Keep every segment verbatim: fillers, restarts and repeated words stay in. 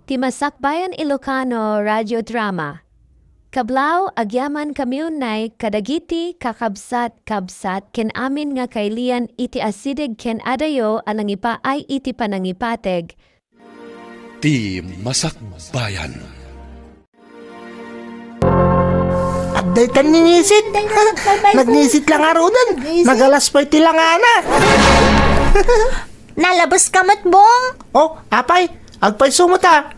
Ti Masakbayan Ilocano Radio Drama. Kablaaw, agyaman kami unay kadagiti kakabsat-kabsat ken amin nga kailian iti asideg ken adayo a nangipaay iti panangipateg. Ti Masakbayan. Adda itan ni ngisit. Nagnisit la ngaruden. Nagalas pay ti langana. Nalabes ka met, Bong? Oh, apay, agpayso met a.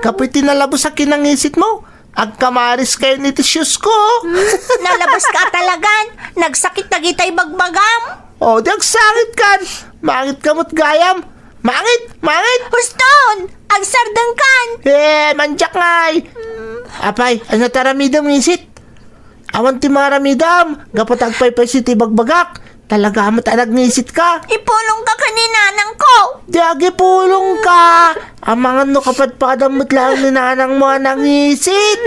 Kapuy ti nalabes a kinangisit mo. Agkamaris kayo ni ti shoes ko. Hmm, nalabes ka talagan. Nagsakit dagita ibagbagam. Oh, di agsangit kan. Mangit ka met gayam. Mangit! Mangit! Huston! Agsardeng kan! Eh, mandiak ngay! Apay, ania ti aramidem, ngisit? Awan ti maaramidem, gapu ta agpaypayso ti ibagbagak. Talaga met a nagngisit ka. Ipulong ka ken ni nanang ko. Di agipulong ka. Amangan no kapadpadam met laeng ni nanang mo a nangisit.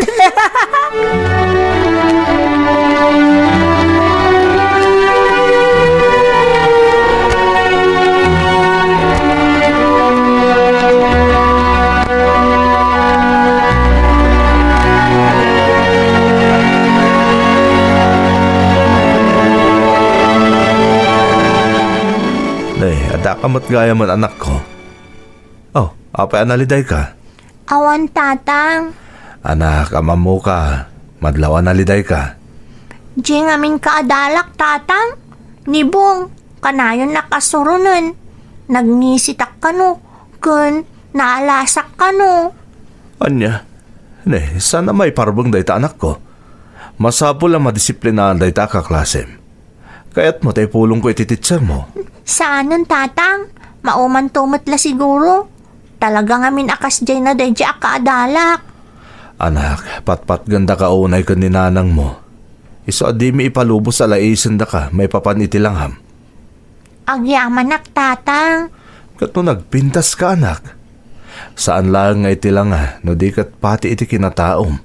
Nay, adda ka met gayam, anakko. Oh, apay a nalidayka? Awan, Tatang. Anak, ammom ka. Madlaw a nalidayka. Diay ngamin kaadalak, Tatang. Ni Bong, kanayonnak a suronen. Nagnisitak kano, ken naalasak kano. Ania? Ne, saan a maiparbeng dayta, anakko. Masapul a madisiplinaan dayta a kaklasem. Kayatmo ta ipulongko iti teachermo? Saanen, Tatang. Maumanto met la siguro. Talaga ngamin a kasdiay na daydiay a kaadalak. Anak, patpatgendaka unay ken ni nanangmo. Isu a dimi ipalubos a laisendaka maipapan iti langam. Agyamanak, Tatang. Ket no nagpintaska, anak, saan laeng nga iti langa no di ket pati iti kinataom.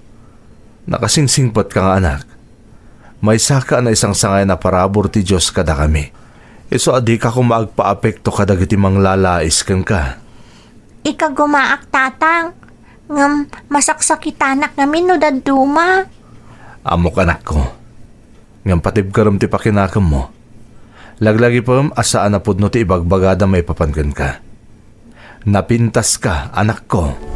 Nakasingsingpetka nga anak. Maysaka a naisangsangayan a parabur ti Dios kadakami. Isu a dika koma agpaapekto kadagiti manglalais kenka. Ikagumaak, Tatang, ngem masaksakitanak ngamin no dadduma. Ammok, anakko. Ngem patibkerem ti pakinakemmo. Laglagipem a saan a pudno ti ibagbagada maipapan kenka. Napintaska, anakko.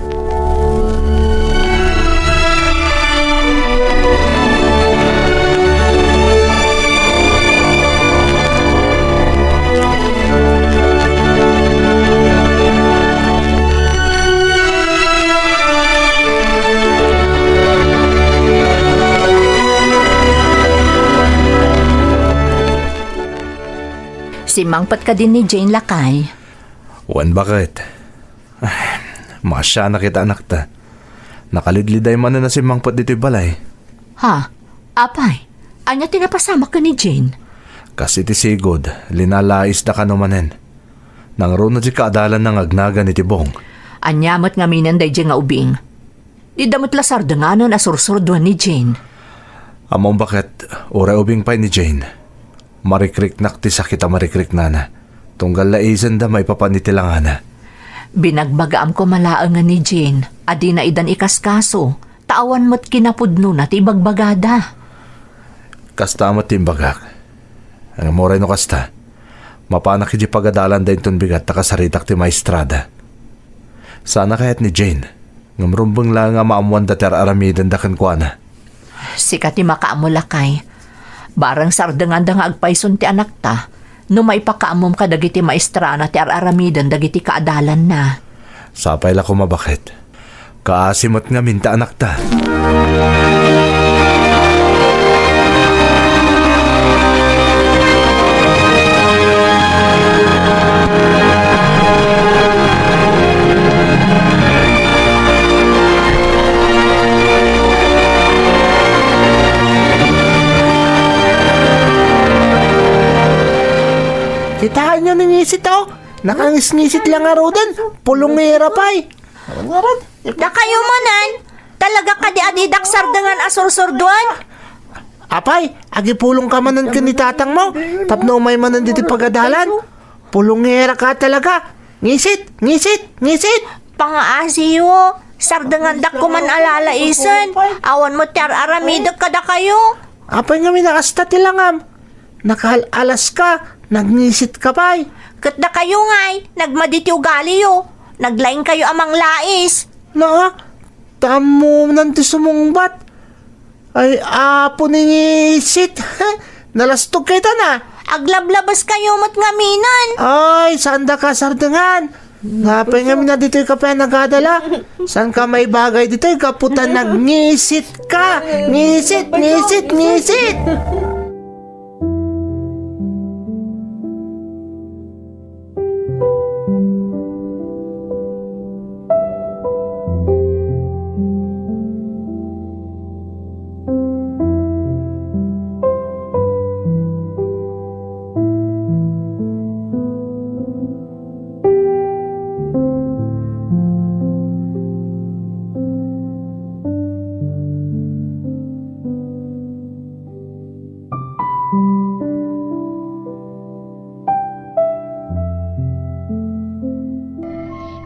Simmangpet kadi ni Jane, lakay? Wen, baket. Ay, maasianak ita, anakta. Nakalidliday manen a simmangpet ditoy balay. Ha? Apay, ania ti napasamak ken ni Jane? Kas iti sigud, linalaisda kano manen. Nangruna ti kaadalanna nga agnagan iti bong. Ania met ngaminen daydiay nga ubing? Dida met la sardenganen a sursurduan ni Jane. Ammom, baket, uray ubing pay ni Jane, marikriknak ti sakit a marikriknana, tunggal la isenda maipapan iti langana. Binagbagaam koma laeng nga ni Jane a dina idan ikaskaso, ta awan met kinapudnona ti ibagbagada. Kasta met ti imbagak. Ngem uray no kasta, mapanak idiay pagadalanda inton bigat ta kasaritak ti maestrada. Saan a kayat ni Jane, ngem rumbeng laeng a maammoanda ti ar-aramidenda kenkuana. Sika ti makaammo, lakay. Bareng sardenganda nga agpayson ti anakta, no maipakaammom kadagiti maestrana ti ar-aramiden dagiti kaadalanna. Sapay la koma, baket. Kaasi met ngamin ta anakta. Kitaenyo ni ngisit, oh. Nakangisngisit la ngaruden. Pulongera pay. Awan ngarud. Dakayo manen, talaga kadi a didak sardengan a sursurduan? Apay, agipulong ka manen ken ni tatang mo, tapno umay manen ditoy pagadalan. Pulongera ka talaga. Ngisit, ngisit, ngisit. Pangaasiyo, sardengandak koman a lalaisen. Awan met ti ar-aramidek kadakayo. Apay ngamin a kasta ti langam? Nakaal-alaska, nagnisitka pay. Ket dakayo ngay, nagmadi ti ugaliyo. Naglaingkayo a manglais. Na, tammunan ti sumungbat. Ay, apo ni ngisit. Nalastog kay tana. Aglablabaskayo met ngaminen. Ay, saandaka sardengan. Apay ngamin a ditoyka pay nagadala? Saanka maibagay ditoy gapu ta nagnisitka? Ngisit, ngisit, ngisit!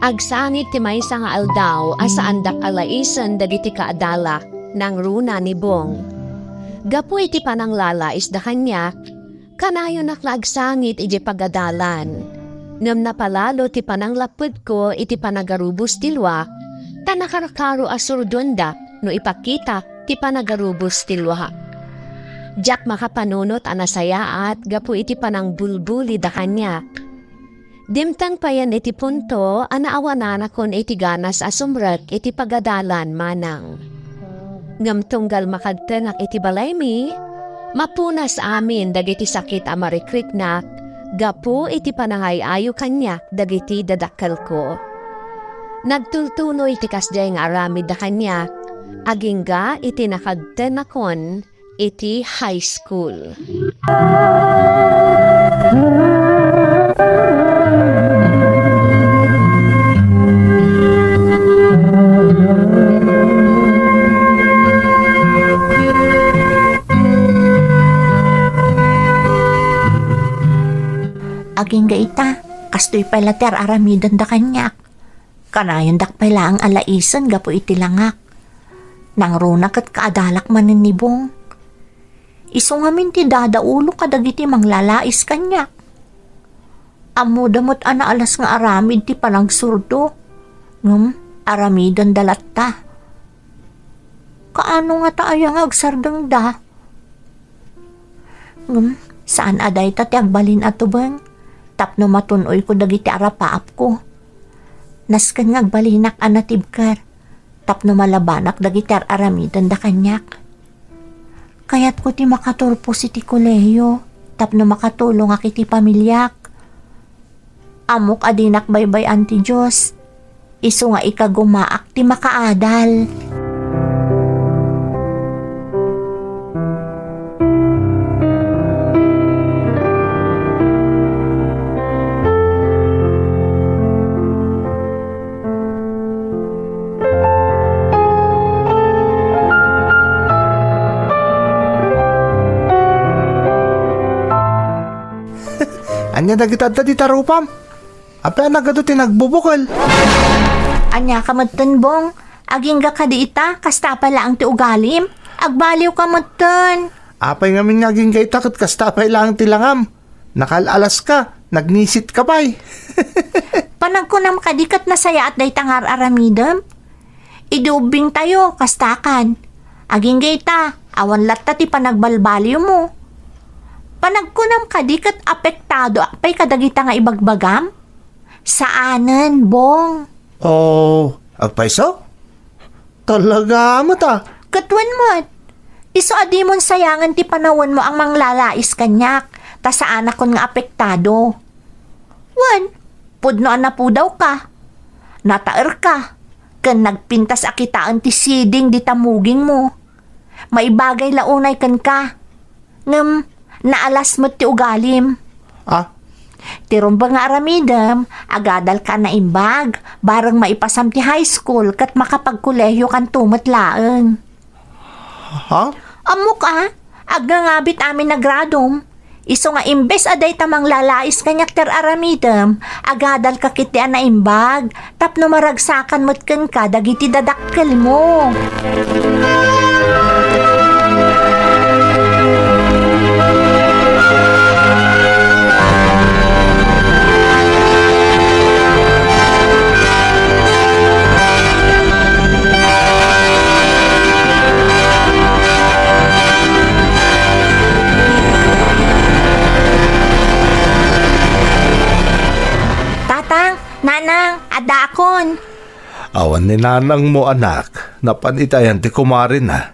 Agsangit ti maysa nga aldaw a saandak a laisen dagiti kaadalak, nangruna ni Bong. Gapu iti pananglalaisda kaniak, kanayonak nga agsangit idiay pagadalan. Ngem napalalo ti pananglappedko iti panagarubos ti luak, ta nakarkaro a surdoendak no ipakitak ti panagarubos ti luak. Diak makapanunot a nasayaat gapu iti panangbulbulida kaniak. Dimteng payen iti punto a naawananakon iti ganas a sumrek iti pagadalan manang. Ngem tunggal makadtenak iti balaymi, mapunas amin dagiti sakit a marikriknak gapu iti panangay-ayo kaniak dagiti dadakkelko. Nagtultuloy ti kasdiay nga aramidda kaniak, agingga iti nakadtenakon iti high school. Agingga ita, kastoy pay la ti ar-aramidenda kaniak. Kanayondak pay laeng a laisen gapu iti langak. Nangruna ket kaadalak manen ni Bong. Isu ngamin ti dadaulo kadagiti manglalais kaniak. Ammoda met a naalas nga aramid ti panagsurdo, ngem aramidenda latta. Kaano ngata aya nga agsardengda? Ngem, saan a dayta ti agbalin a tubeng tapno matun-oyko dagiti arapaapko. Nasken nga agbalinak a natibker tapno malabanak dagiti ar-aramidenda kaniak. Kayatko ti makaturpos iti kolehiyo tapno makatulongak iti familiak. Ammok a dinak baybay-an ti Dios, isu nga ikagumaak ti makaadal. Ania dagita adda dita rupam? Apay a nagadu ti nagbubukel? Ania ka metten, Bong? Agingga kadi ita, kasta pay laeng ti ugalim? Agbaliw ka metten. Apay ngamin nga agingga ita ket kasta pay laeng ti langam? Nakaal-alaska, nagnisitka pay. Panagkunam kadi ket nasayaat dayta nga ar-aramidem? Idi ubbingtayo, kastakan. Agingga ita, awan latta ti panagbalbaliwmo. Panagkunam kadi ket apektadoak pay kadagita nga ibagbagam? Saanen, Bong. Oh, agpayso? Talaga met a. Ket wen met. Isu a dimon sayangen ti panawenmo a manglalais kaniak, ta saanakon nga apektado. Wen, pudno a napudawka, nataerka, ken nagpintas a kitaen ti siding dita mugingmo. Maibagay la unay kenka. Ngem, naalas met ti ugalim. Ah? Ti rumbeng nga aramidem, agadalka a naimbag, bareng maipasam ti high school ket makapagkolehiokanto met laeng. Ha? Ammok a, agngangabit amin a gradom. Isu nga imbes a dayta manglalais kaniak ti ar-aramidem, agadalka ketdi a naimbag, tapno maragsakan met kenka dagiti dadakkelmo. Tatang, Nanang, addaakon. Awan ni nanangmo, anak. Napan iti ayan ti kumarina.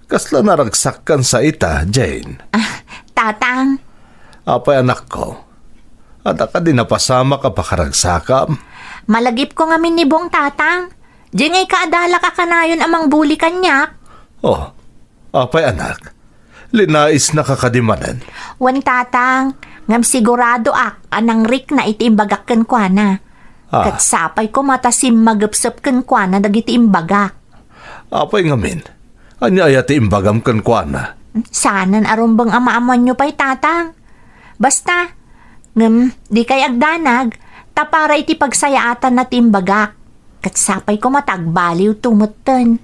Kasla naragsakkan sa ita, Jane? Ah, Tatang. Apay, anakko? Adda kadi napasamak a pakaragsakam? Malagipko ngamin ni Bong, Tatang. Diay ngay kaadalak a kanayon a mangbuli kaniak. Oh, apay, anak? Linaisnaka kadi manen? Wen, Tatang. Ngem siguradoak a nangrikna iti imbagak kenkuana. Ah. Ket sapay koma ta simmagepsep kenkuana dagiti imbagak. Apay ngamin? Ania aya ti imbagam kenkuana? Saanen a rumbeng a maammoanyo pay, Tatang. Basta, ngem, dikay agdanag, ta para iti pagsayaatanna ti imbagak. Ket sapay koma ta agbaliwto metten.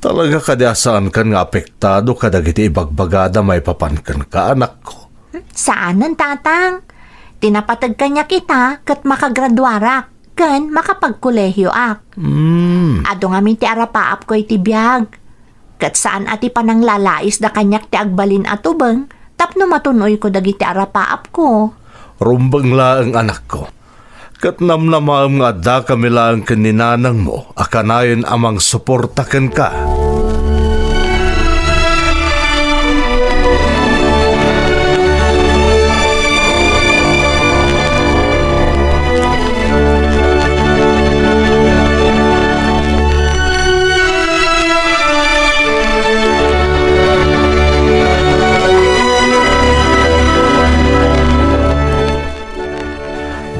Talaga kadi a saankan nga apektado kadagiti ibagbagada maipapan kenka, anakko? Saanen, Tatang. Ti napateg kaniak ita ket makagraduarak ken makapagkolehioak. Mm. Adu ngamin ti arapaapko iti biag. Ket saan a ti pananglalaisda kaniak ti agbalin a tubeng tapno matun-oyko dagiti arapaapko. Rumbeng laeng, anakko. Ket namnamaem nga addakami laeng ken ni nanangmo a kanayon a mangsuporta kenka.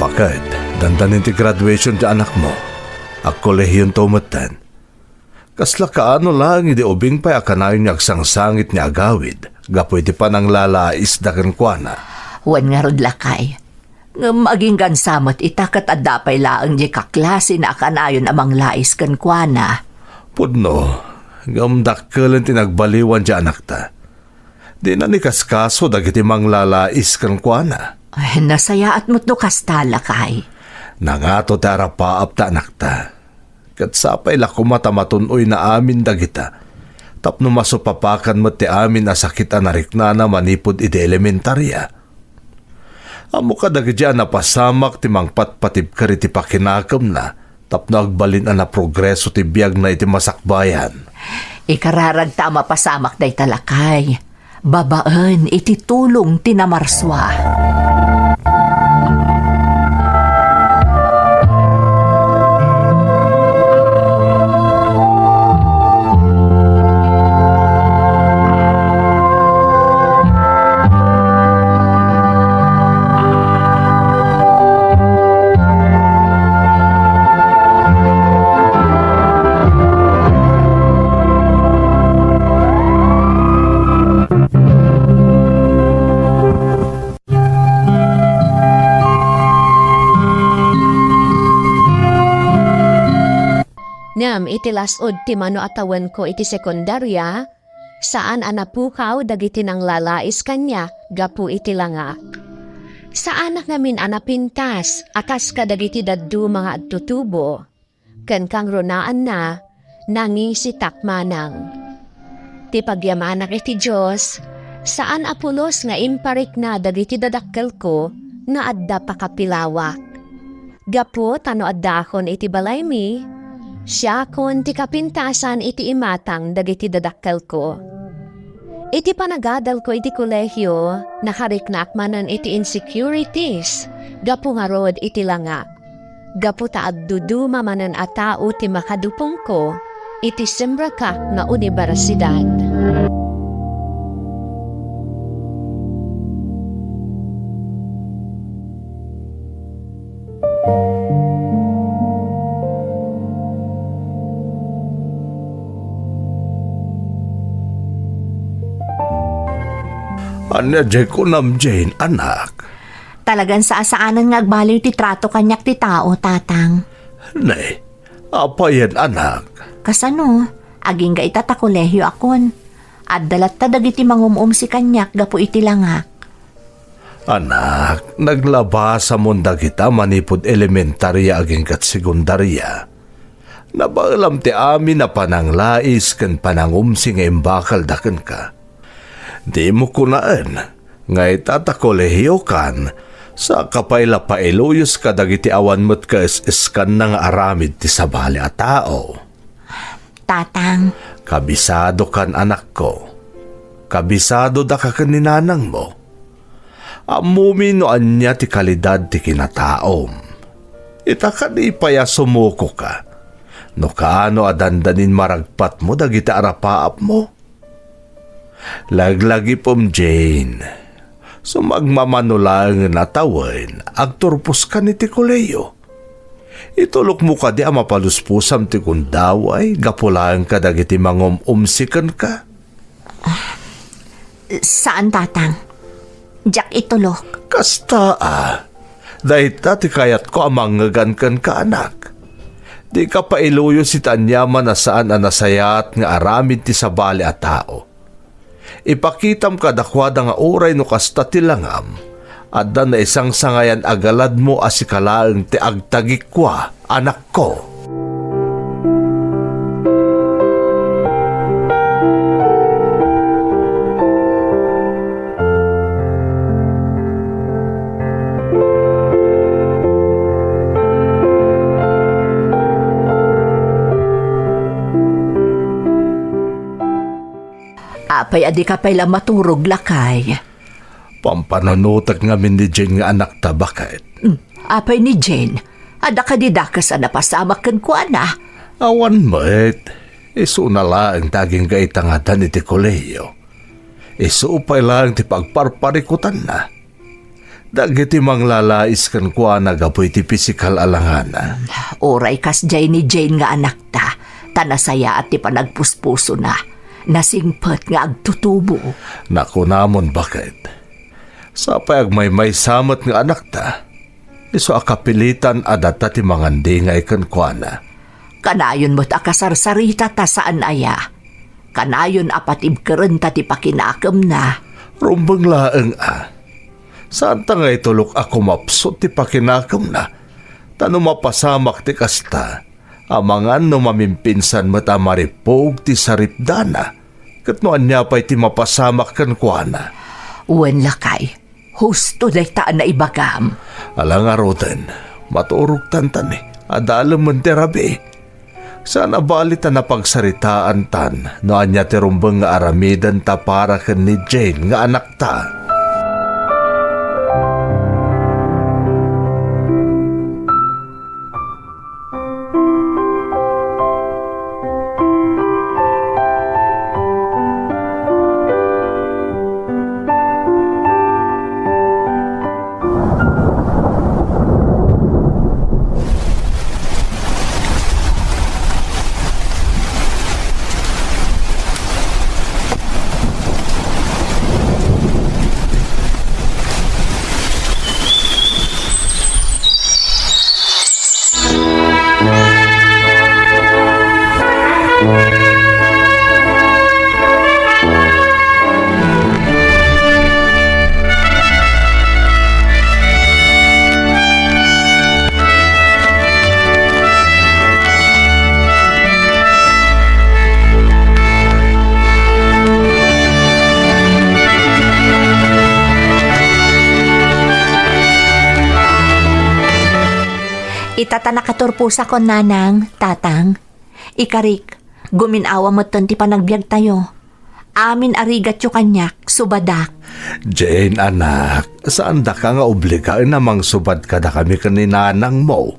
Baket, dandanin ti graduation ti anakmo. Agkolehionto metten. Kasla kaano laeng idi ubing pay a kanayon nga agsangsangit nga agawid gapu iti pananglalaisda kenkuana? Wen ngarud, lakay. Ngem aginggansa met ita ket adda pay laeng diay kaklasina a kanayon a manglais kenkuana. Pudno, ngem dakkelen ti nagbaliwan ti anakta. Dina ni kaskaso dagiti manglalais kenkuana. Ay, nasayaat met no kasta, lakay. Nangato ti arapaap ta anakta. Ket sapay la koma ta matun-oyna amin dagita, tapno masupapakan met ti amin a sakit a nariknana manipud idi elementaria. Ammo kadagiti a napasamak ti mangpatpatibker iti pakinakemna tapno agbalin a naprogreso ti biagna iti masakbayan. Ikararagta a mapasamak dayta, lakay, babaen iti tulong ti Namarsua. Ngem iti las-ud ti mano a tawenko iti sekundaria, saan a napukaw dagiti nanglalais kaniak gapu iti langak. Saanak ngamin a napintas a kas kadagiti dadduma nga agtutubo. Ken kangrunaanna, nangisitak manang. Ti pagyamanak iti Dios, saan a pulos nga imparikna dagiti dadakkelko nga adda pakapilawak. Gapu ta no addaakon iti balaymi, siakon ti kapintasan iti imatang dagiti dadakkelko. Iti panagadalko iti kolehio, nakariknaak manen iti insecurities gapu ngarud iti langak. Gapu ta agduduma manen a tao ti makadupongko iti simrekak nga unibersidad. Ania diay kunam, Jane, anak? Talagan saanan nga agbaliw ti trato kaniak ti tao, Tatang. Ne, apayen, anak? Kasano? Agingga ita ta kolehio akon. Adda latta dagiti mangum-umsi kaniak gapu iti langak. Anak, naglabasamon dagita manipud elementaria agingga't sekundaria. Nabaelam ti amin a pananglais ken panangumsi nga imbakalda kenka. Dimo kunaen nga ita ta kolehiokan, saka pay la pailuyos kadagiti awan met kaes-eskanna nga aramid ti sabali a tao. Tatang. Kabisadokan, anakko. Kabisadodaka ken ni nanangmo. Ammomi no ania ti kalidad ti kinataom. Ita kadi pay a sumukoka no kaano a dandanin maragpatmo dagiti arapaapmo. Laglagipem, Jane. Sumagmamano laengen a tawen, agturposkami iti kolehio. Itulokmo kadi a mapaluspusam ti gundaway gapu laeng kadagiti mangum-umsi kenka? Saan, Tatang. Diak itulok. Kasta a. Dayta ti kayatko a mangngegan kenka, anak. Dika pailuyos iti aniaman a saan a nasayaat nga aramid ti sabali a tao. Ipakitam kadakuada nga uray no kasta ti langam, adda naisangsangayan a galadmo a sika laeng ti agtagikua, anakko. Apay a dika pay la maturog, lakay? Pampanunotek ngamin ni Jane nga anakta, baket. Hmm, apay ni Jane? Adda kadi dakes a napasamak kenkuana? Awan met. Isuna laeng ti agingga ita nga addan iti kolehio. Isu pay laeng ti pagparparikutanna. Dagiti manglalais kenkuana gapu iti pisikal a langana. Uray kasdiay ni Jane nga anakta, ta nasayaat ti panagpuspusona. Nasingpet nga agtutubo. Nakunamon, baket. Sapay agmaymaysa met nga anakta. Isu a kapilitan a data ti mangandingay kenkuana. Kanayon met a kasarsarita ta saan aya. Kanayon a patibkerenta ti pakinakemna. Rumbeng laeng a. Saanta nga itulok a kumapsut ti pakinakemna. Ta no mapasamak ti kasta, amangan no mamimpinsan met a maripug ti saripdana. Ket no ania pay ti mapasamak kenkuana? Wen, lakay. Husto dayta a naibagam. Ala ngaruden, maturogtan ta ni, adalemen ti rabii. Saan a bali ta napagsaritaantan no ania ti rumbeng nga aramidenta para ken ni Jane nga anakta. Ita ta nakaturposakon, nanang, tatang. Ikarik, gumin-awa metten ti panagbiagtayo. Amin a rigatyo kaniak, subadak. Jane, anak, saandaka nga obligaen a mangsubad kadakami ken ni nanangmo.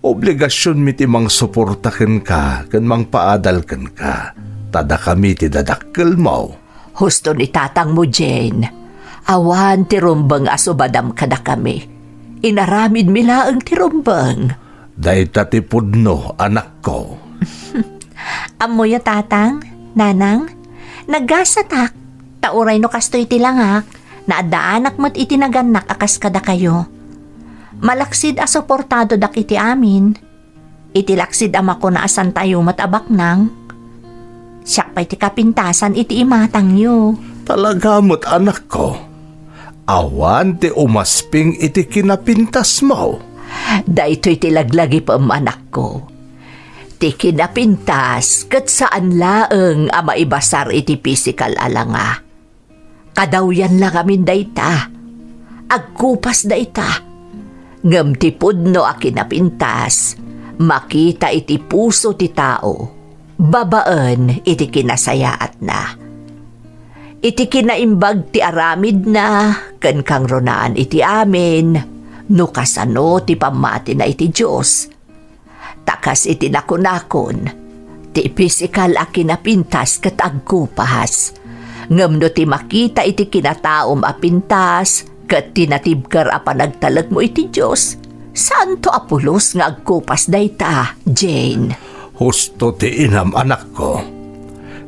Obligasionmi ti mangsuporta kenka ken mangpaadal kenka, ta dakami ti dadakkelmo. Husto ni tatangmo, Jane. Awan ti rumbeng a subadam kadakami. Inaramidmi laeng ti rumbeng. Dayta ti pudno, anakko. Ammoyo, tatang, nanang, naggasatak. Ta uray no kastoy ti langak, naaddaanak met iti nagannak a kas kadakayo. Malaksid a suportadodak iti amin. Iti laksid a makuna a santayo met a baknang, siak pay ti kapintasan iti imatangyo. Talaga met, anakko. Awan ti umasping iti kinapintasmo. Daytoy ti laglagipem, anakko. Ti kinapintas ket saan laeng a maibasar iti pisikal a langa. Kadawyan la ngamin dayta. Agkupas dayta. Ngem ti pudno a kinapintas, makita iti puso ti tao, babaen iti kinasayaatna. Iti kinaimbag ti aramidna ken kangrunaan iti amin, no kasano ti pammatina iti Dios, Ta kas iti nakunakon, ti pisikal a kinapintas ket agkupas. Ngem no ti makita iti kinataom a pintas ket ti natibker a panagtalekmo iti Dios, saanto a pulos nga agkupas dayta, Jane. Husto ti inam, anakko.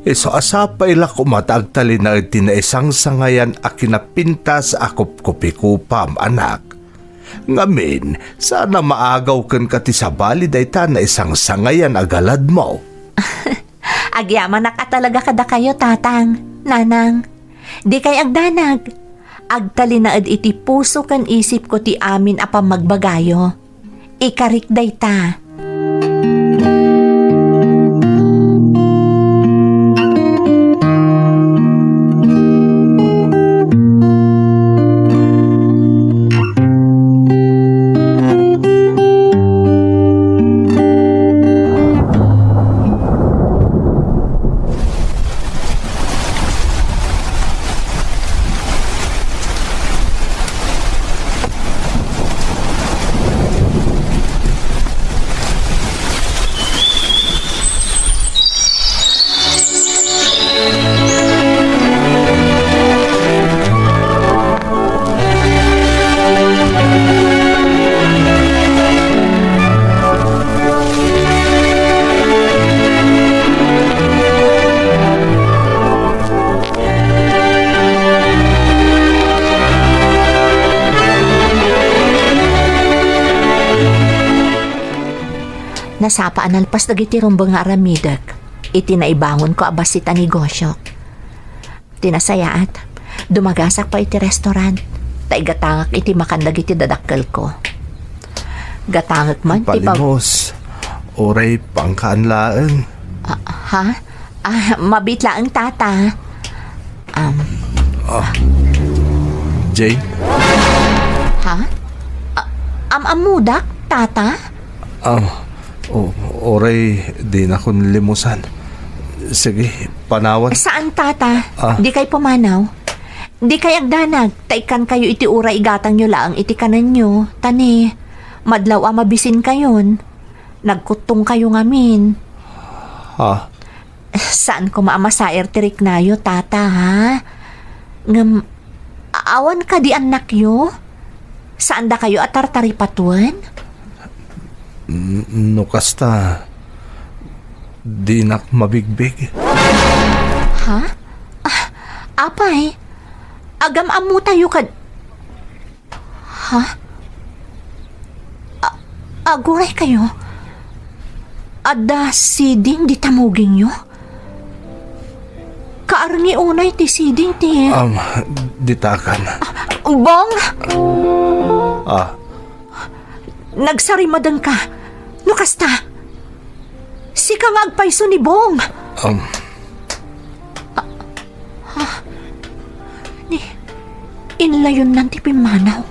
Isu a sapay la koma ta agtalinaed ti naisangsangayan a kinapintas a kupkupikupam, anak. Ngamin, saan a maagaw kenka ti sabali dayta naisangsangayan a galadmo. Agyamanak a talaga kadakayo, Tatang, Nanang. Dikay agdanag. Agtalinaed iti puso ken isipko ti amin a pammagbagayo. Ikarik dayta. Nasapa a nalpas dagiti rumbeng nga aramidek iti naibangonko a bassit a negosyok. Ti nasayaat, dumagasak pay iti restaurant, ta igatangak iti makan dagiti dadakkelko. Gatangek man ti pag- Palimos, uray pangkaan laeng. Ah, ha? Ah, mabiit laeng, Tata. Um, Ah, Jane? Ha? Ah, am-ammodak, Tata? Ah, o-, uray dinakon limusan. Sige, panawan. Saan, Tata? Ah. Dikay pumanaw. Dikay agdanag, ta ikkankayo iti uray igatangyo laeng iti kanenyo. Ta ni, madlaw a mabisinkayon, nagkuttongkayo ngamin. Ha? Saan koma a masair ti riknayo, Tata, ha? Ngem, a-, awan kadi annakyo? Saan dakayo a tartaripatuen? N-, no kasta, dinak mabigbig. Ha? Ah, apay, agam-ammotayo kad-, Ha? A-, aguraykayo? Adda siding dita mugingyo? Kaarngi unay ti siding ti Um, ditakan. Bong! Ah. Nagsarimadengka. No kasta? Sika nga agpayso ni Bong. Um. Ah, ha? Ni, inlayonnan ti pimmanaw.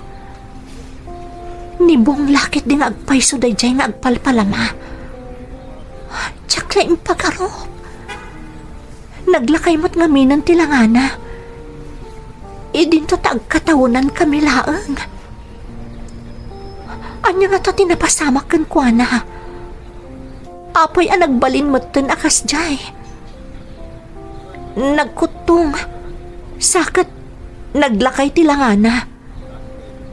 Ni Bong la ketdi nga agpayso daydiay nga agpalpalama. Diak la impagarup. Naglakay met ngaminen ti langana. Idinto ta agkatawenankami laeng. Ania ngata ti napasamak kenkuana? Apay a nagbalin metten a kasdiay? Nagkuttong, sa ket naglakay ti langana.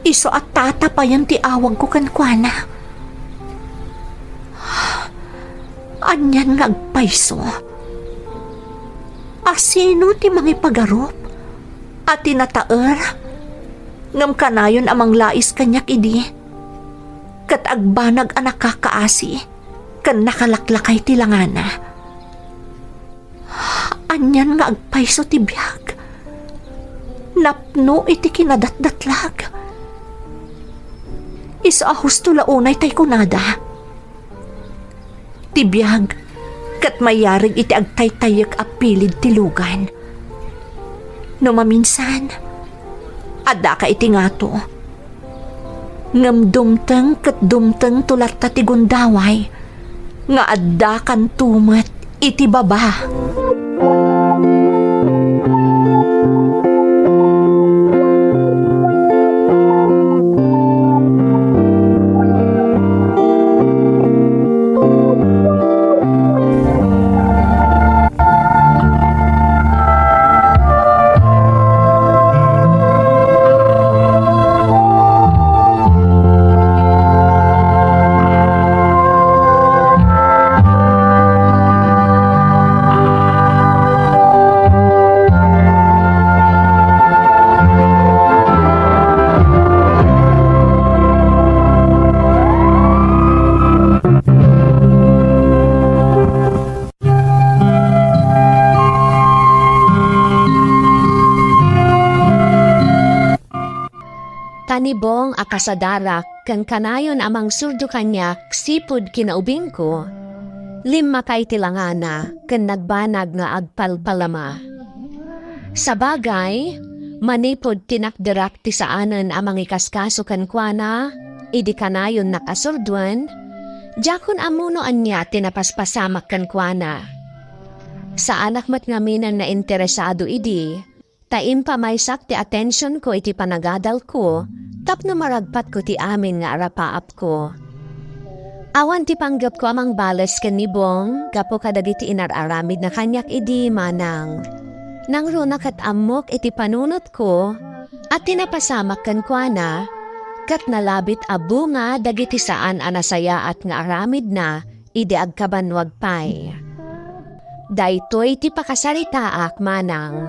Isu a tatapayan ti awagko kenkuana. Anian nga agpayso? A sino ti mangipagarup? a tinataer, ngem kanayon a manglais kaniak idi, ket agbanag a nakakaasi ken nakalaklakay ti langana. Anian nga agpayso ti biag, napno iti kinadatdatlag. Isu a husto la unay tay kunada. Ti biag ket mayarig iti agtaytayyek a pilid ti lugan. No maminsan, addaka iti ngato. Ngem dumteng ket dumtengto latta ti gundaway nga addakanto met iti baba. Ta ni Bong a kasadarak ken kanayon a mangsurdo kaniak sipud kinaubingko, limmakay ti langana ken nagbanag nga agpalpalama. Sabagay, manipud tinakderak ti saanen a mangikaskaso kenkuana idi kanayonnak a surduen, diakon ammo no ania ti napaspasamak kenkuana. Saanak met ngamin a nainteresado idi, ta impamaysak ti atensionko iti panagadalko tapno maragpatko ti amin nga arapaapko. Awan ti panggepko a mangbales ken ni Bong gapu kadagiti inar-aramidna kaniak idi, manang. Nangruna ket ammok iti panunotko a ti napasamak kenkuana ket nalabit a bunga dagiti saan a nasayaat nga aramidna idi agkabannuag pay. Daytoy ti pakasaritaak, manang.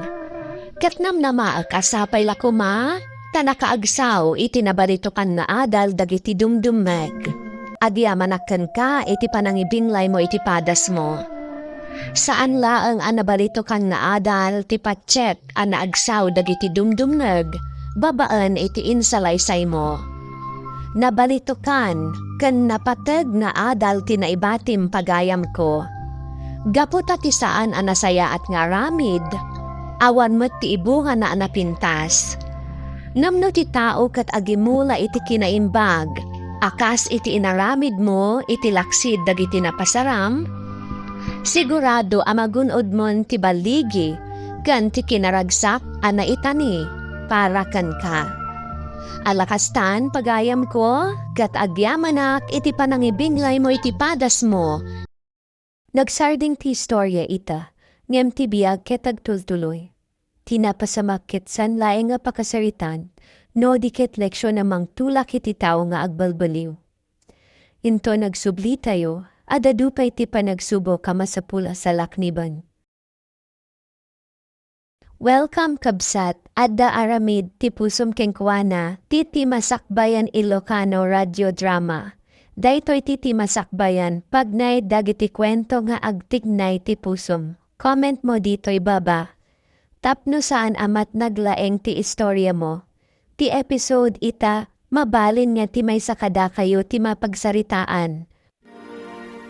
Ket namnamaek a sapay la koma ta nakaagsaw iti nabalitokan nga adal dagiti dumdummeg. Agyamanak kenka iti panangibinglaymo iti padasmo. Saan laeng a nabalitokan nga adal ti patiek a naagsaw dagiti dumdumneg babaen iti insalaysaymo. Nabalitokan ken napateg nga adal ti naibatim, pagayamko. Gapu ta ti saan a nasayaat nga aramid, awan met ti ibungana a napintas. Ngem no ti tao ket agimula iti kinaimbag a kas iti inaramidmo iti laksid dagiti napasaram, sigurado a magun-odmon ti balligi ken ti kinaragsak a naitani para kenka. Ala kastan, pagayamko, ket agyamanak iti panangibinglaymo iti padasmo. Nagsardeng ti istoria ita, ngem ti biag ket agtultuloy. Ti napasamak ket saan laeng a pakasaritaan, no di ket leksion a mangtulak iti tao nga agbalbaliw. Inton agsublitayo, adda dua pay ti panagsubok a masapul a salakniben. Welcome, kabsat. Adda aramid ti pusom kenkuana, ti, ti Masakbayan Ilocano Radio Drama. Daytoy ti, ti Masakbayan, pagnay dagiti kuento nga agtignay ti pusom. Comment mo ditoy baba. Tapno saan a matnag laeng ti istoriamo. Ti episode ita, mabalin nga ti maysa kadakayo ti mapagsaritaan.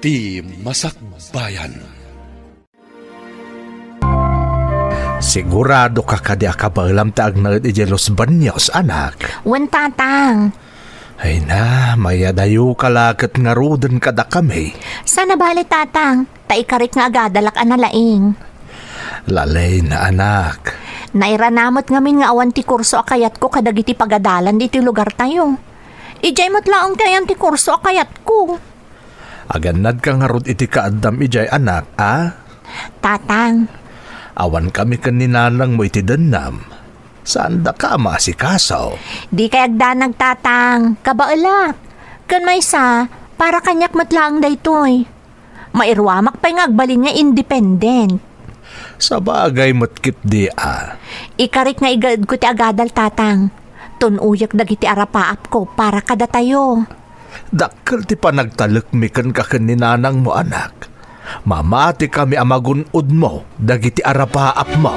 Ti Masakbayan. Sigurado ka kadi a kabaelam ti agnaed idiay Los Baños, anak? Wen, tatang. Ay na, mayadayo ka la ket ngaruden kadakami. Saan a bale, tatang, ta ikarik nga agadalak a nalaing. Lalay na, anak. Nairana met ngamin nga awan ti kurso a kayatko kadagiti pagadalan ditoy lugartayo. Idiay met laeng ti ayan ti kurso a kayatko. Agannadka ngarud iti kaaddam idiay, anak, a? Tatang. Awan kami ken ni nanangmo iti dennam. Saandaka a maasikaso. Dikay agdanag, tatang. Kabaelak. Ken maysa, para kaniak met laeng daytoy. Mairuamak pay nga agbalin nga independent. Sabagay met ketdi a. Ikarik nga igaedko ti agadal, Tatang. Tun-oyek dagiti arapaapko para kadatayo. Dakkel ti panagtalekmi kenka ken ni nanangmo, anak. Mamatikami a magun-odmo dagiti arapaapmo.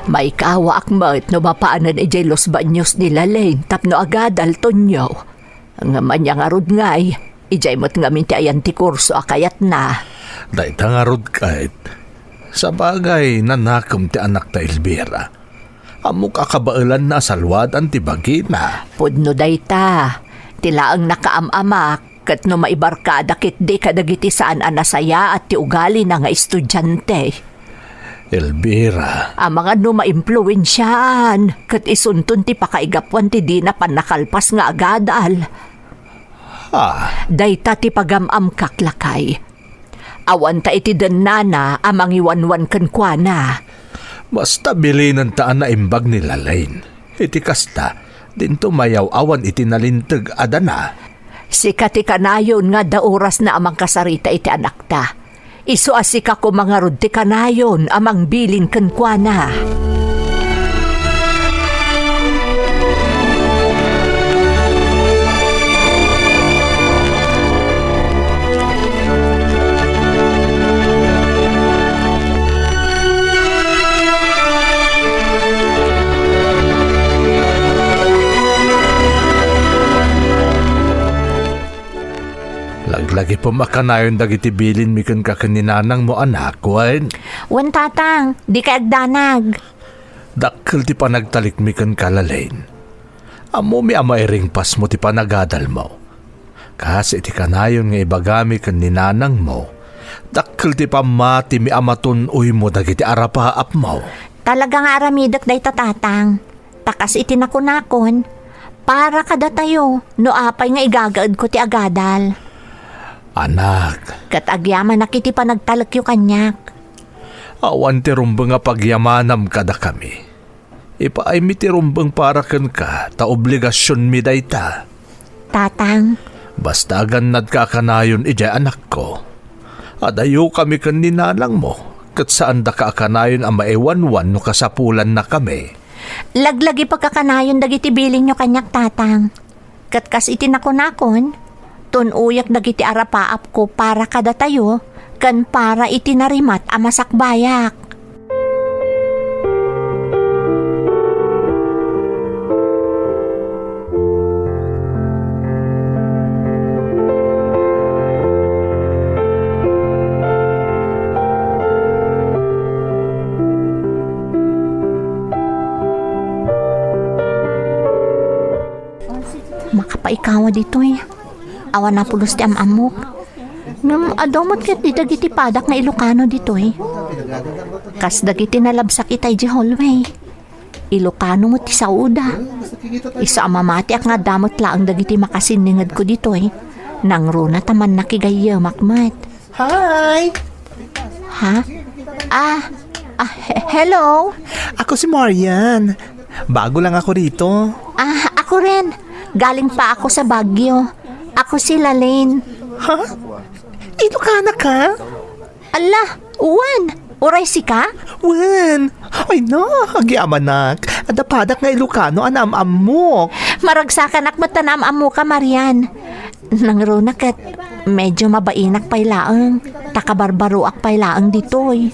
Maikawaak met no mapanen idiay Los Baños ni Lalain tapno agadal, Tonio. Ngem ania ngarud ngay, idiay met ngamin ti ayan ti kurso a kayatna. Dayta ngarud ket, sabagay, nanakem ti anakta Elvira. Ammok a kabaelanna a salwadan ti bagina. Pudno dayta, ti laeng nakaam-amak, ket no maibarkada ketdi kadagiti saan a nasayaat ti ugalina nga estudiante. Elvira. Amangan no maimpluensiaan, ket isunton ti pakaigapuan ti dina pannakalpas nga agadal. Ah. Dayta ti pagam-amkak, lakay. Awanta iti dennana a mangiwanwan kenkuana. Basta bilinenta a naimbag ni Lalain. Iti kasta, dinto mayaw-awan iti nalinteg a dana. Sika ti kanayon nga adda orasna a mangkasarita iti anakta. Isu a sika koma ngarud ti kanayon a mangbilin kenkuana. Laglagipem a kanayon dagiti bilinmi kenka ken ni nanangmo, anak, wen? Wen, Tatang, dikay agdanag. Dakkel ti panagtalekmi kenka, Lalain. Ammomi a mairingpasmo ti panagadalmo. Kas iti kanayon nga ibagami ken ni nanangmo, dakkel ti pammatimi a matun-oymo dagiti arapaapmo. Talaga nga aramidek dayta, Tatang. Ta kas iti nakunakon, para kadatayo no apay nga igagaedko ti agadal. Anak. Ket agyamanak iti panagtalekyo kaniak. Awan ti rumbeng a pagyamanam kadakami. Ipaaymi ti rumbeng para kenka, ta obligasionmi dayta. Tatang. Basta agannadka a kanayon idiay anakko. Adayokami ken ni nanangmo, ket saandaka a kanayon a maiwanwan no kasapulannakami. Laglagipek a kanayon dagiti bilinyo kaniak, Tatang. Ket kas iti nakunakon, tun-oyak dagiti arapaapko para kadatayo ken para iti narimat a masakbayak. Makapaikawa ditoy. Awan a pulos ti am-ammok. Ngem adu met ketdi dagiti padak nga Ilocano ditoy. Kas dagiti nalabsak itay di hallway. Ilocano met ti saoda. Isu a mamatiak nga adda met laeng dagiti makasinningedko ditoy. Nangruna ta mannakigayyemak met. Hi! Ha? Ah, ah, he-, hello? Ako si Marian. Bago lang ako rito. Ah, ako rin. Galing pa ako sa Baguio. Ako si Lalaine. Ha? Ilocana ka? Ala, wen. Uray sika? Wen. Ay na, agyamanak. Adda padak nga Ilocano a naam-ammok. Maragsakanak met ta naam-ammoka, Marian. Nangruna ket medyo mabainak pay laeng, ta kabarbaroak pay laeng ditoy.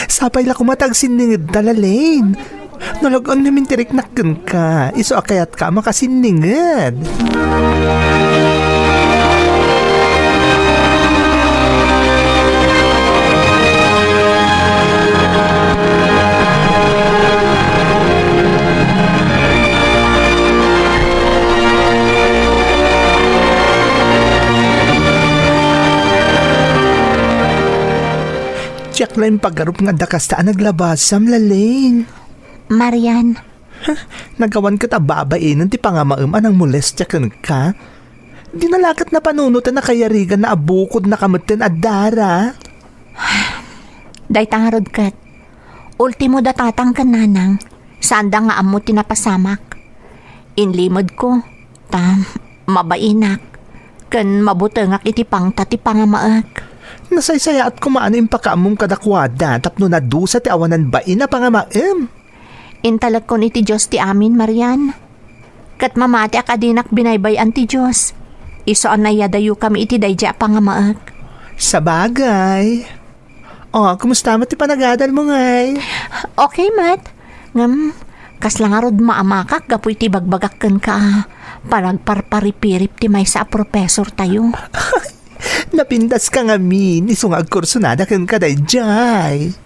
Sapay la koma ta agsinningedta, Lalaine. Nalagna min ti riknak kenka, isu a kayatka a makasinninged. Diak la impagarup nga adda kasta a naglabasam, Lalaine. Marian, Nagawan ket a babainen ti pangamaem a nangmolestia kenka. Dina la ket napanunoten a kayariganna a bukodnaka metten a dara. Dayta ngarud ket, ultimo da tatang ken nanang, saanda nga ammo ti napasamak. Inlimedko, ta mabainak, ken mabutengak iti pangta ti pangamaek. Nasaysayaat koma no impakaammom kadakuada tapno nadusa ti awanan bain a pangamaem. Intalekkon iti Dios ti amin, Marian. Ket mamatiak a dinak binaybay-an ti Dios. Isu a nayadayokami iti daydiay a pangamaek. Sabagay. Oh, kumusta met ti panagadalmo, ngay? Okay met. Ngem, kasla ngarud maamakak gapu iti ibagbagak kenka a panagparparipirip ti maysa a professortayo. Napintaska ngamin, isu nga agkursonada kenka daydiay.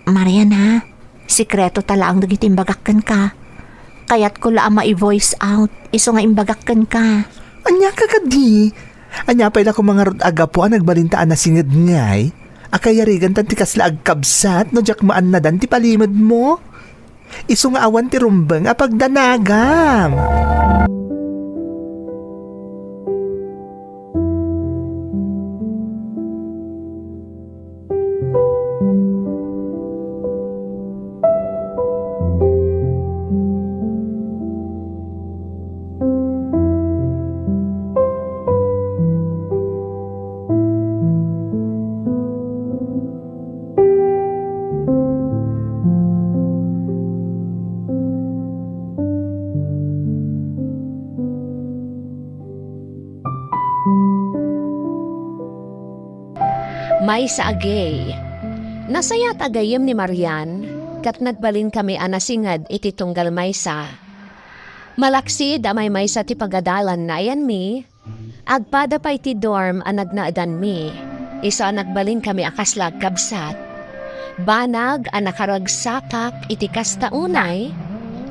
Marian, ha? Sekreto ta laeng dagiti imbagak kenka. Kayatko la a mai-voice out, isu nga imbagak kenka. Ania ka kadi? Ania pay la koma ngarud a gapu a nagbalinta a nasinged, ngay? A kayarigantan ti kasla agkabsat no diak maannadan ti palimedmo? Isu nga awan ti rumbeng a pagdanagam. Maysa a gay. Nasayaat a gayyem ni Marian, ket nagbalinkami a nasinged iti tunggal maysa. Malaksid a maymaysa ti pagadalan nayanmi, agpada pay ti dorm a nagnaedanmi, isu a nagbalinkami a kasla agkabsat. Banag a nakaragsakak iti kasta unay,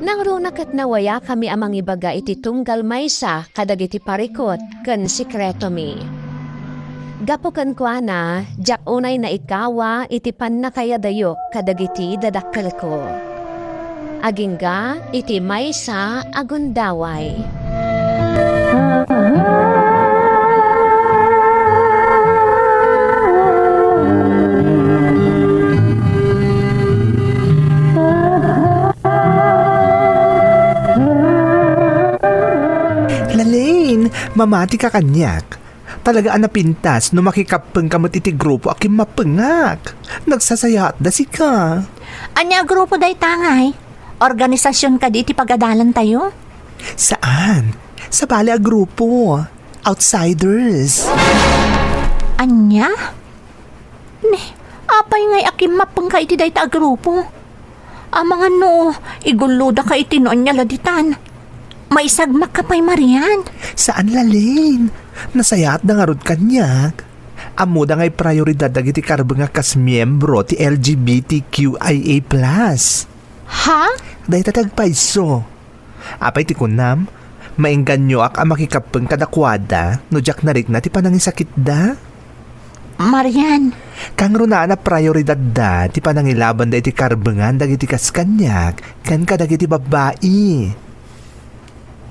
nangruna ket nawayakami a mangibaga iti tunggal maysa kadagiti parikut ken sekretomi. Gapu kenkuana, diak unay naikawa iti pannakayadayok kadagiti dadakkelko. Agingga iti maysa a gundaway. Lalaine, mamatika kaniak. Talaga a napintas no makikappengka met iti grupo a kimmappengak. Nagsasayaatda sika. Ania a grupo dayta, ngay? Organisasion kadi iti pagadalantayo? Saan. Sabali a grupo. Outsiders. Ania? Ni, apay ngay a kimmappengka iti dayta a grupo? Amangan no igullodaka iti no ania la ditan. Maisagmakka pay, Marian. Saan, Lalaine. Nasayaatda ngarud kaniak. Ammoda ngay prioridad dagiti karbeng a kas miembro ti L G B T Q I A plus. Ha? Dayta ti agpayso. Apay ti kunam? Maengganyoak a makikappeng kadakuada no diak narikna ti panangisakitda? Marian. Kangrunaan a prioridadda ti panangilabanda iti karbengan dagiti kas kaniak ken kadagiti babbai.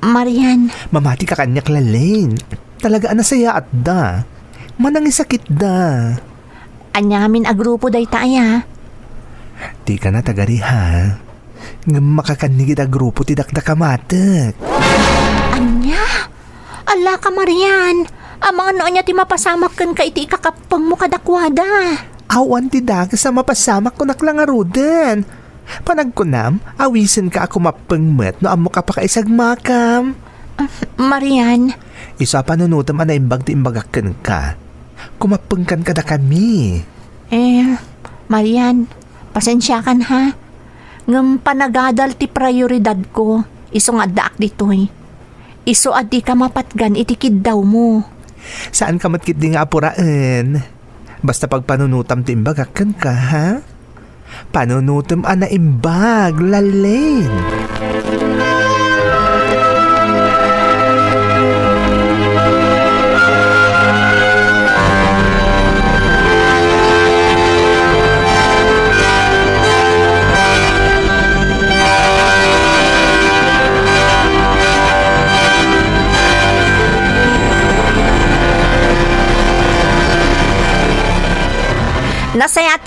Marian. Mamatika kaniak, Lalaine. Talaga a nasayaatda. Manangisakitda. Ania ngamin a grupo dayta aya? Dika na tagariha. Ngem makakannigid a grupo ti dakdakamatek. Ania? Ala ka, Marian! Amangan no ania ti mapasamak kenka iti ikakappengmo kadakuada. Awan ti dakes a mapasamak, kunak la ngaruden. Panagkunam, awisenka a kumappeng met no ammok a pakaisagmakam. Ah, Marian. Isu a panunotem a naimbag ti imbagak kenka. Kumappengkan kadakami. Eh, Marian, pasensiakan ha. Ngem panagadal ti prioridadko, isu nga addaak ditoy. Isu a dika mapatgan iti kiddawmo. Saanka met ketdi nga apuraen. Basta pagpanunotam ti imbagak kenka, ha? Panunotem a naimbag, Lalaine.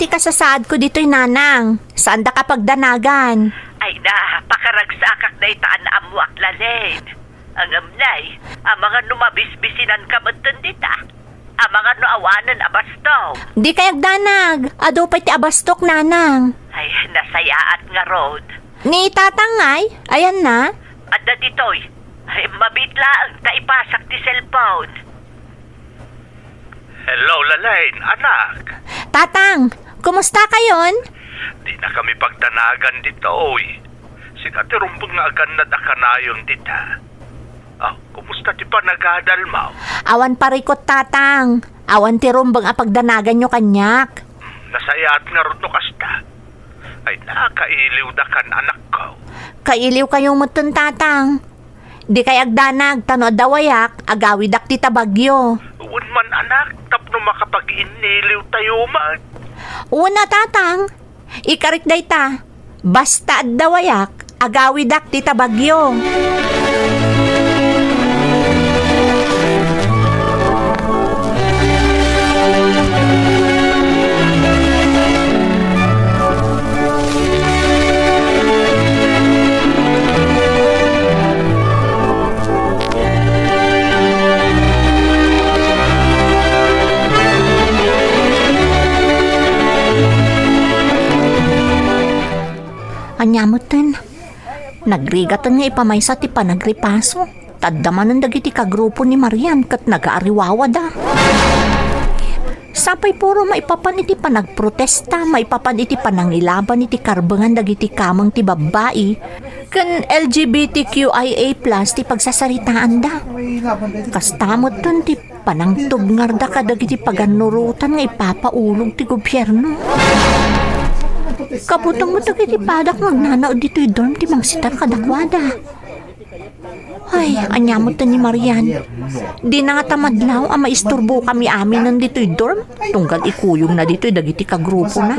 Kasasaadko ditoy, nanang. Saandaka pagdanagan. Ay na, pakaragsakak dayta a naammoak, Lalaine. Ngem nay, amangan no mabisbisinanka metten dita. Amangan no awanen a bastok. Dikay agdanag. Adu pay ti abastok, nanang. Ay, nasayaat ngarud. Ni tatang ngay? Ayanna? Adda ditoy. Ay, mabiit laeng ta ipasak ti cellphone. Hello, Lalaine, anak. Tatang, kumusta kayon? Dinakami pagdanagan ditoy. Sika ti rumbeng nga agannad a kanayon dita. Ah, kumusta ti panagadalmo? Awan parikot, tatang. Awan ti rumbeng a pagdanaganyo kaniak. Hmm, nasayaat ngarud no kasta. Ay, nakailiwdakan, anakko. Kailiwkayo metten, tatang. Dikay agdanag, ta no adda wayak, agawidak dita bagyo. Wen man, anak, tapno makapag-inniliwtayo met. Wen a, tatang. Ikarik dayta. Basta adda wayak, agawidak dita bagyo. Ania metten, nagrigaten nga ipamaysa ti panagripaso. Ta adda manen dagiti kagrupo ni Marian ket nagaariwawada. Sapay puro maipapan iti panagprotesta, maipapan iti panangilaban iti karbengan dagiti kameng ti babbai ken L G B T Q I A plus ti pagsasaritaanda. Kasta metten ti panangtubngarda kadagiti pagannurotan nga ipapaulog ti gobierno. Kabuteng met dagiti padak nga agnanaed ditoy dorm ti mangsitar kadakuada. Ay, ania metten ni Marian? Dina ngata madlaw a maisturbokami aminen ditoy dorm, tunggal ikuyogna ditoy dagiti kagrupona.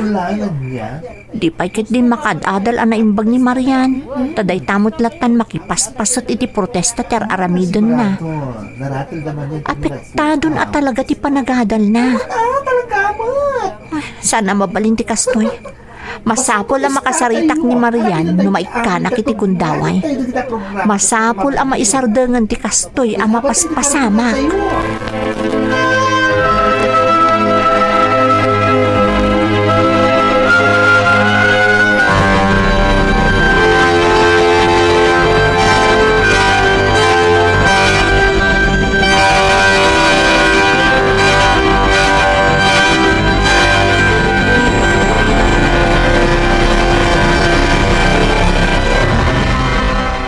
Di pay ketdin makaad-adal a naimbag ni Marian, ta dayta met lattan makipaspaset iti protesta ti ar-aramidenna. Apektadon a talaga ti panagadalna. Ay, saan a mabalin ti kastoy. Masapul a makasaritak ni Marian no maikkanak iti kundaway. Masapul a maisardengen ti kastoy a mapaspasamak.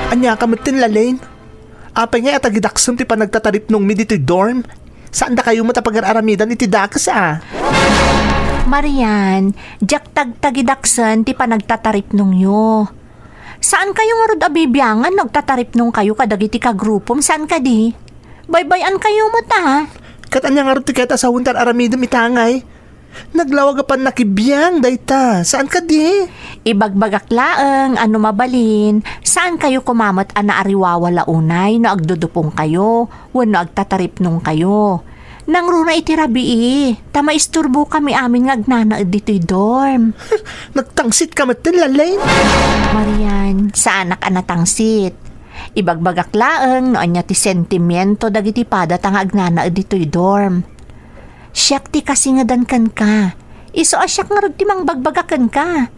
Ania ka metten, Lalaine? Apay ngay a tagidaksem ti panagtataripnongmi ditoy dorm? Saandakayo met a pagar-aramidan iti dakes a? Marian, diak tagtagidaksen ti panagtataripnongyo. Saankayo ngarud a bibiangan no agtataripnongkayo kadagiti kagrupom, saan kadi? Baybay-ankayo met a. Ket ania ngarud ti kayat a sawen ti ar-aramidem ita ngay? Naglawag a pannakibiang dayta, saan kadi? Ibagbagak laeng a no mabalin, saankayo koma met a naariwawala unay no agdudupongkayo wenno agtataripnongkayo. Nangruna iti rabii, ta maisturbokami amin nga agnanaed ditoy dorm. Nagtangsit ka met, Lalaine? Marian, saanak a natangsit. Ibagbagak laeng no ania ti sentimiento dagiti padata nga agnanaed ditoy dorm. Siak ti kasingedan kenka. Isu a siak ngarud ti mangbagbaga kenka.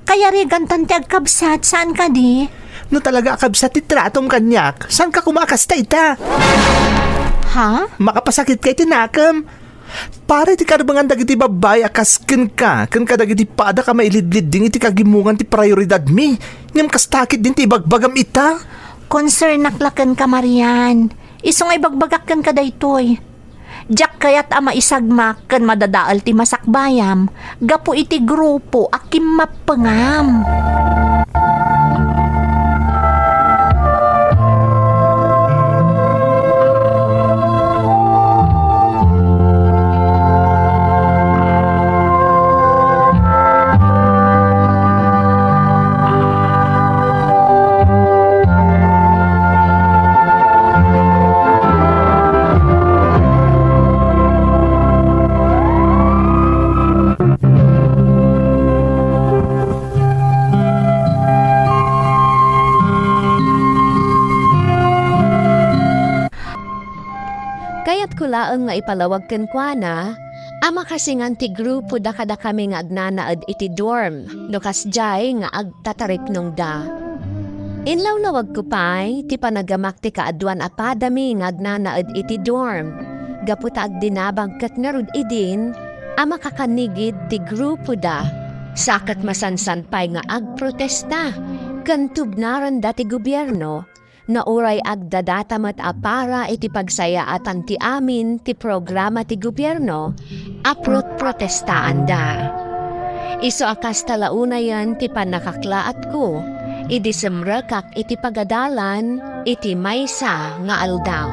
Kayarigantan ti agkabsat, saan kadi? No talaga a kabsat ti tratom kaniak, saanka koma a kasta ita? Ha? Makapasakitka iti nakem. Para iti karbengan dagiti babbai a kas kenka, ken kadagiti padak a mailidlidding iti kagimongan ti prioridadmi, ngem kasta ketdin ti ibagbagam ita? Concernak la kenka, Marian. Isu nga ibagbagak kenka daytoy. Diak kayat a maisagmak ken madadael ti masakbayam gapu iti grupo a kimmappengam. laeng nga ipalawag kenkuana a makasingan ti grupoda kadakami nga agnanaed iti dorm no kasdiay nga agtataripnongda. Inlawnawagko pay ti panagamak ti kaaduan a padami nga agnanaed iti dorm gapu ta agdinamag ket ngarud idin a makakanigid ti grupoda. Sa ket masansan pay nga agprotesta ken tubnaranda ti gobierno no uray agdadata met a para iti pagsayaatan ti amin ti programa ti gobierno a protprotestaanda. Isu a kasta la unayen ti pannakaklaatko idi simrekak iti pagadalan iti maysa nga aldaw.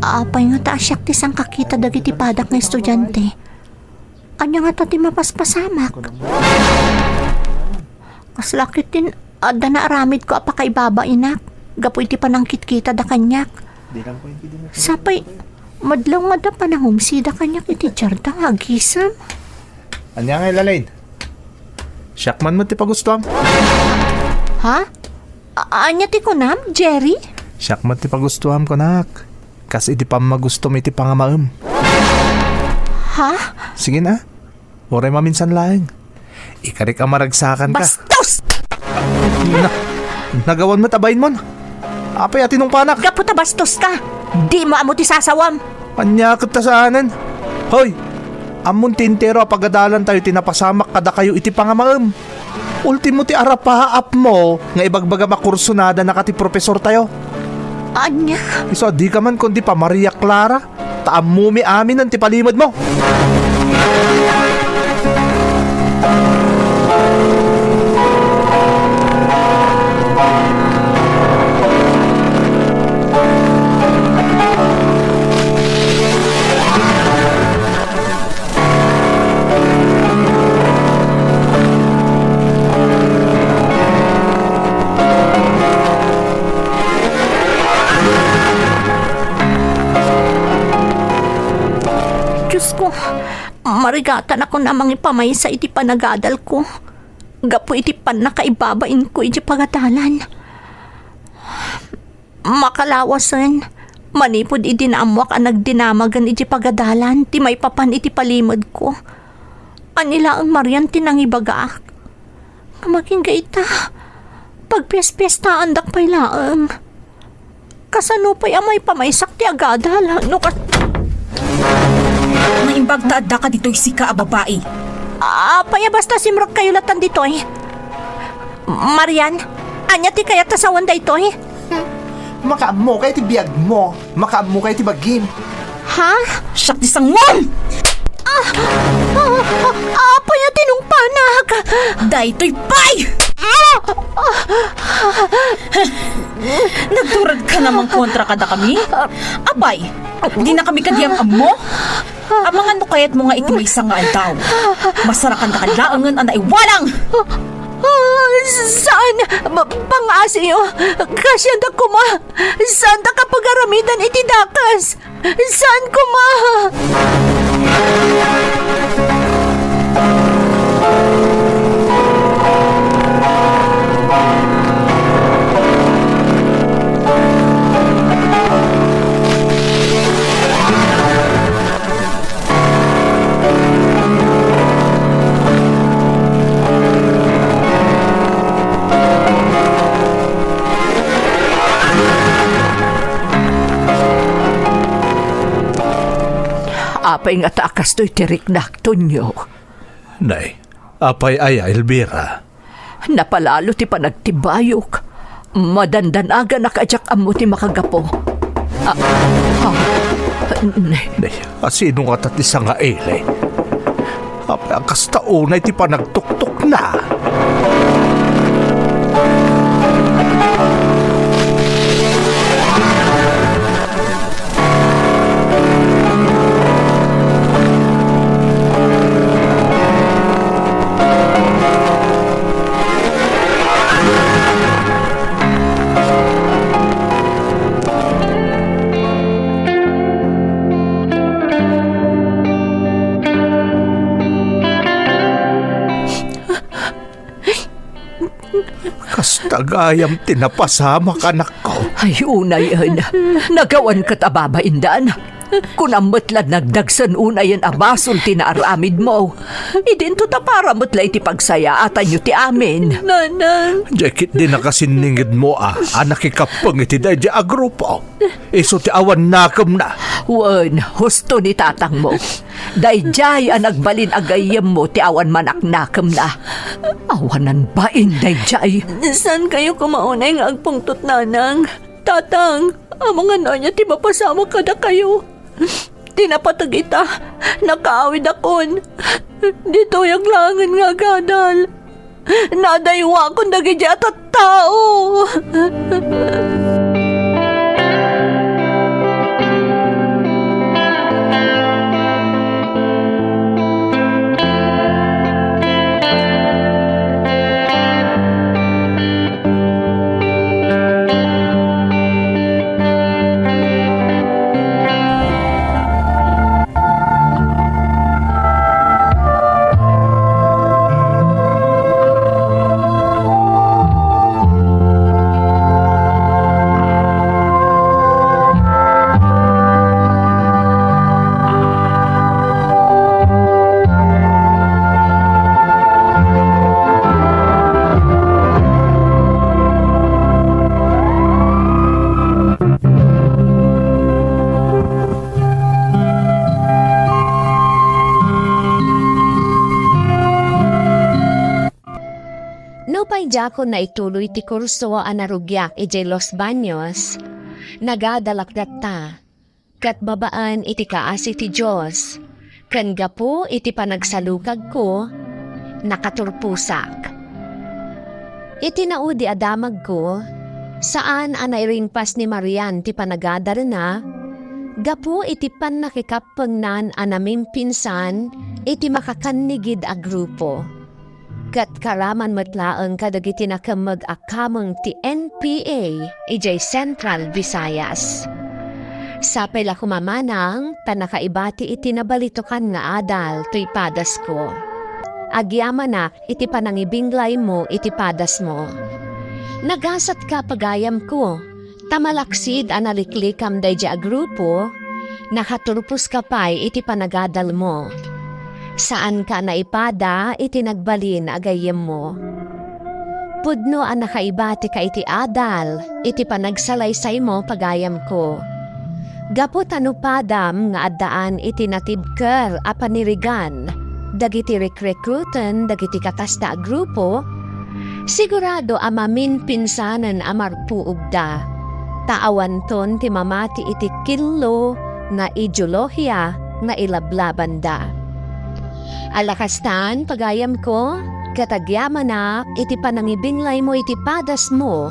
Apay ngata a siak ti sangkakita dagiti padak nga estudiante? Ania ngata ti mapaspasamak? Kasla ketdin adda naaramidko a pakaibabainak gapu iti panangkitkitada kaniak. Sapay, madlaw nga adda panangumsida kaniak iti diarda nga agisem. Ania ngay, Lalaine? Siak man met ti pagustuam. Ha? A-, ania ti kunam, Jerry? Siak met ti pagustuam, kunak. Kas iti pammagustom iti pangamaem. Ha? Sige na. Uray maminsan laeng. Ikarik a maragsakanka. Bastos! Na, nagawan met a bainmon. Apay a tinungpanak? Gapu ta bastos ka. Dimo ammo ti sasawam. Ania ket ta saanen? Hoy! Ammon ti entero a pagadalantayo ti napasamak kadakayo iti pangamaem. Ultimo ti arapaapmo nga ibagbagam a kursonadanaka ti profesortayo. Ania? Isu a dika man kundi pa Maria Clara, ta ammomi aminen ti palimedmo. Diosko, marigatan a kuna mangipamaysa iti panagadalko gapu iti pannakaibabainko iti pagadalan. Makalawasen, manipud idi naammoak a nagdinamagen iti pagadalan ti maipapan iti palimedko, ania laeng Marian ti nangibagaak. Ngem agingga ita, pagpiaspiestaandak pay laeng. Kasano pay a maipamaysak ti agadal no kas- Naimbag ta addaka ditoy sika a babai. Apay a basta simrekkayo latan ditoy? Marian, ania ti kayat a sawen daytoy? Hmm. Makaammoka iti biagmo. Makaammoka iti bagim. Ha? Siak ti sangom! Ah! Ah! Ah! Apay a tinungpanak? Daytoy pay! Ah! Ah! Nagturedka naman kontra kadakami? Apay, dinakami kadi am-ammo? Amangan no kayatmo nga iti maysa nga aldaw, masarakandaka laengen a naiwalang! Ah, saan? Ba-, pangngasiyo. Kasiandak koma. Saandaka pagaramidan iti dakes. Saan koma? Apay ngata a kastoy ti riknak, Tonyo? Nay, apay aya, Elvira? Napalalo ti panagtibayok. Madandanaganak a diak ammo ti makagapu. Ah, ah, ne. Ne, asino ngata ti sangaili? Apay a kasta unay ti panagtuktukna? Kasta gayam ti napasamak, anakko. Ay, unayen, nagawan ket a babaindan. Kunam met la nagdagsen unayen a basol ti naaramidmo. Idinto ta para met la iti pagsayaatanyo ti amin. Nanang. Diay ketdi nakasinningedmo a, a nakikappeng iti daydiay a grupo. Isu ti awan nakemna. Wen, husto ni tatangmo. Daydiay a nagbalin a gayyemmo ti awan manaknakemna. Awanan bain daydiay. Saan kayo koma unay nga agpungtot, Nanang? Tatang, amangan ania ti mapasamak kadakayo? Ti napateg ita, nakaawidakon. Ditoyak laengen nga agadal. Nadaywakon dagiti a tattao. Nupay diakon naituloy ti kurso a narugiak idiay Los Baños, nagadalak latta, ket babaen iti kaasi ti Dios, ken gapu iti panagsalukagko, nakaturposak. Iti naudi a damagko, saan a nairingpas ni Marian ti panagadalna gapu iti pannakikappengnan a namimpinsan iti makakannigid a grupo. Ket karaman met laeng kadagiti nakemmeg a kameng ti N P A idiay Central Visayas. Sapay la koma manang ta nakaibati iti nabalitokan nga adal toy padasko. Agyamanak iti panangibinglaymo iti padasmo. Nagasatka, pagayamko, ta malaksid a naliklikam daydiay a grupo, nakaturposka pay iti panagadalmo. Saanka a naipada iti nagbalin a gayyemmo. Pudno a nakaibatika iti adal iti panagsalaysaymo, pagayamko. Gapu ta no padam nga addaan iti natibker a panirigan dagiti rekrekruten dagiti kakasta a grupo, sigurado a maminpinsanen a marpuogda, ta awanton ti mamati iti killo nga ideolohia nga ilablabanda. Ala kastan, pagayamko, ket agyamanak iti panangibinglaymo iti padasmo,